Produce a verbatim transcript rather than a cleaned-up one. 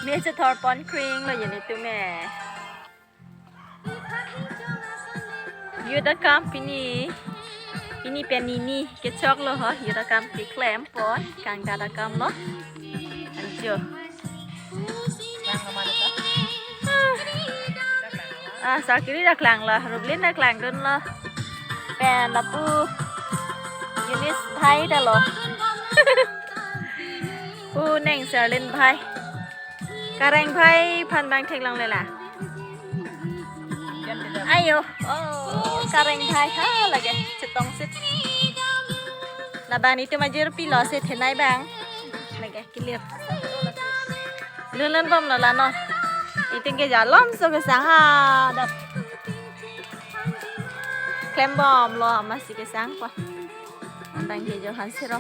Me chethor pon kring lo jeni tu me. Youth akam pini, pini pen nini kechok lo ho, youth akam keklem pon, kangdat akam lo. Anjo. Ah, sarkiri dak lang lo, Rublin dak langdun lo. Pen lapu Eunice Thai ta lo. Pu Neng Serlin Bhai. Kareng Bhai aphan bang theklong le la. Ayo, oh, Kareng Bhai ha lake chetong sit. Labang itum ajirpi lo si thenei bang. Lake clear. Lunlun bom lo la non. Itum ke jalom so kesang ha dap. Klem bom lo masi kesang po. Bang ke jo han siro.